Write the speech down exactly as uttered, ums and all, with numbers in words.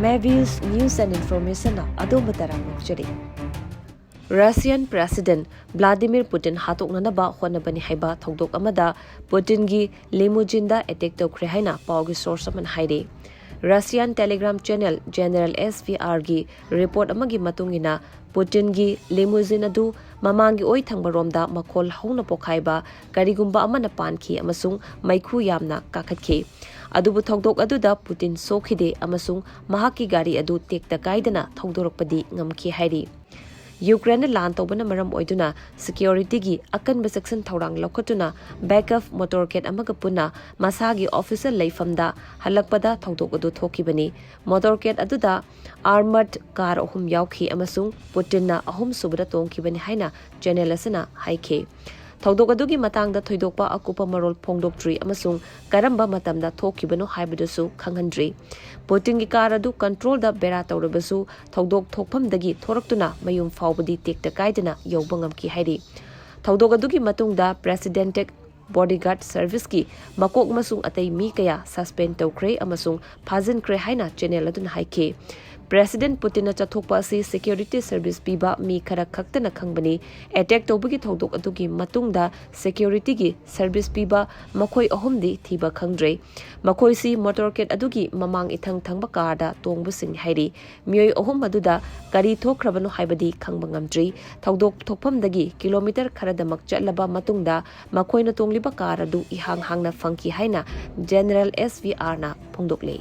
Mavis News and Information ꯑꯗꯣꯝꯕꯨ ꯇꯔꯥꯝꯅ ꯑꯣꯛꯆꯔꯤ꯫ Russian President Vladimir Putin ꯍꯥꯠꯇꯣꯛꯅꯅꯕ ꯍꯣꯠꯅꯕꯅꯤ ꯍꯥꯏꯕ ꯊꯧꯗꯣꯛ ꯑꯃꯗ Putinꯒꯤ limousineꯗ attack ꯇꯧꯈ꯭ꯔꯦ ꯍꯥꯏꯅ ꯄꯥꯎꯒꯤ source ꯑꯃꯅ ꯍꯥꯏꯔꯤ꯫ Russian Telegram channel General S V Rꯒꯤ report ꯑꯃꯒꯤ ꯃꯇꯨꯡ ꯏꯟꯅ, Putinꯒꯤ limousine ꯑꯗꯨ ꯃꯃꯥꯡꯒꯤ ꯑꯣꯏ ꯊꯪꯕꯔꯣꯝꯗ ꯃꯈꯣꯜ ꯍꯧꯅ ꯄꯣꯈꯥꯏꯕ ꯀꯔꯤꯒꯨꯝꯕ ꯑꯃꯅ ꯄꯥꯟꯈꯤ ꯑꯃꯁꯨꯡ ꯃꯩꯈꯨ ꯌꯥꯝꯅ ꯀꯥꯈꯠꯈꯤ꯫ ꯑꯗꯨꯕꯨ ꯊꯧꯗꯣꯛ ꯑꯗꯨꯗ Putin ꯁꯣꯛꯈꯤꯗꯦ ꯑꯃꯁꯨꯡ ꯃꯍꯥꯛꯀꯤ ꯒꯥꯔꯤ ꯑꯗꯨ ꯇꯦꯛꯇ ꯀꯥꯏꯗꯅ ꯊꯧꯗꯣꯔꯛꯄꯗꯤ ꯉꯝꯈꯤ ꯍꯥꯏꯔꯤ꯫ ꯌꯨꯀ꯭ꯔꯦꯟꯅ ꯂꯥꯟ ꯇꯧꯕꯅ ꯃꯔꯝ ꯑꯣꯏꯗꯨꯅ securityꯒꯤ ꯑꯀꯟꯕ ꯆꯦꯛꯁꯤꯟ ꯊꯧꯔꯥꯡ ꯂꯧꯈꯠꯇꯨꯅ backup motorcade ꯑꯃꯒ ꯄꯨꯟꯅ ꯃꯁꯥꯒꯤ official ꯂꯩꯐꯝꯗ ꯍꯜꯂꯛꯄꯗ ꯊꯧꯗꯣꯛ ꯑꯗꯨ ꯊꯣꯛꯈꯤꯕꯅꯤ꯫ Motorcade ꯑꯗꯨꯗ armored car ꯑꯍꯨꯝ ꯌꯥꯎꯈꯤ ꯑꯃꯁꯨꯡ Putinꯅ ꯑꯍꯨꯝꯁꯨꯕꯗ ꯇꯣꯡꯈꯤꯕꯅꯤ ꯍꯥꯏꯅ channel ꯑꯁꯤꯅ ꯍꯥꯏꯈꯤ꯫ ꯊꯧꯗꯣꯛ ꯑꯗꯨꯒꯤ ꯃꯇꯥꯡꯗ ꯊꯣꯏꯗꯣꯛꯄ ꯑꯀꯨꯞꯄ ꯃꯔꯣꯜ ꯐꯣꯡꯗꯣꯛꯇ꯭ꯔꯤ ꯑꯃꯁꯨꯡ ꯀꯔꯝꯕ ꯃꯇꯝꯗ ꯊꯣꯛꯈꯤꯕꯅꯣ ꯍꯥꯏꯕꯗꯨꯁꯨ ꯈꯪꯍꯟꯗ꯭ꯔꯤ꯫ Putinꯒꯤ car ꯑꯗꯨ controlꯗ ꯕꯦꯔꯥ ꯇꯧꯔꯕꯁꯨ, ꯊꯧꯗꯣꯛ ꯊꯣꯛꯐꯝꯗꯒꯤ ꯊꯣꯔꯛꯇꯨꯅ ꯃꯌꯨꯝ ꯐꯥꯎꯕꯗꯤ ꯇꯦꯛꯇ ꯀꯥꯏꯗꯅ ꯌꯧꯕ ꯉꯝꯈꯤ ꯍꯥꯏꯔꯤ꯫ ꯊꯧꯗꯣꯛ ꯑꯗꯨꯒꯤ ꯃꯇꯨꯡꯗ Presidentꯀꯤ bodyguard serviceꯀꯤ ꯃꯀꯣꯛ ꯑꯃꯁꯨꯡ ꯑꯇꯩ ꯃꯤ ꯀꯌꯥ suspend ꯇꯧꯈ꯭ꯔꯦ ꯑꯃꯁꯨꯡ ꯐꯥꯖꯤꯟꯈ꯭ꯔꯦ ꯍꯥꯏꯅ channel ꯑꯗꯨꯅ ꯍꯥꯏꯈꯤ꯫ President Putinꯅ ꯆꯠꯊꯣꯛꯄ ꯑꯁꯤ security service ꯄꯤꯕ ꯃꯤ ꯈꯔ ꯈꯛꯇꯅ ꯈꯪꯕꯅꯤ꯫ Attack ꯇꯧꯕꯒꯤ ꯊꯧꯗꯣꯛ ꯑꯗꯨꯒꯤ ꯃꯇꯨꯡꯗ securityꯒꯤ service ꯄꯤꯕ ꯃꯈꯣꯏ ꯑꯍꯨꯝꯗꯤ ꯊꯤꯕ ꯈꯪꯗ꯭ꯔꯦ꯫ ꯃꯈꯣꯏꯁꯤ motorcade ꯑꯗꯨꯒꯤ ꯃꯃꯥꯡ ꯏꯊꯪ ꯊꯪꯕ carꯗ ꯇꯣꯡꯕꯁꯤꯡ ꯍꯥꯏꯔꯤ꯫ ꯃꯤꯑꯣꯏ ꯑꯍꯨꯝ ꯑꯗꯨꯗ ꯀꯔꯤ ꯊꯣꯛꯈ꯭ꯔꯕꯅꯣ ꯍꯥꯏꯕꯗꯤ ꯈꯪꯕ ꯉꯝꯗ꯭ꯔꯤ꯫ ꯊꯧꯗꯣꯛ ꯊꯣꯛꯐꯝꯗꯒꯤ kilometre ꯈꯔꯗꯃꯛ ꯆꯠꯂꯕ ꯃꯇꯨꯡꯗ ꯃꯈꯣꯏꯅ ꯇꯣꯡꯂꯤꯕ car ꯑꯗꯨ ꯏꯍꯥꯡ ꯍꯥꯡꯅ ꯐꯪꯈꯤ ꯍꯥꯏꯅ General S V Rꯅ ꯐꯣꯡꯗꯣꯛꯂꯤ꯫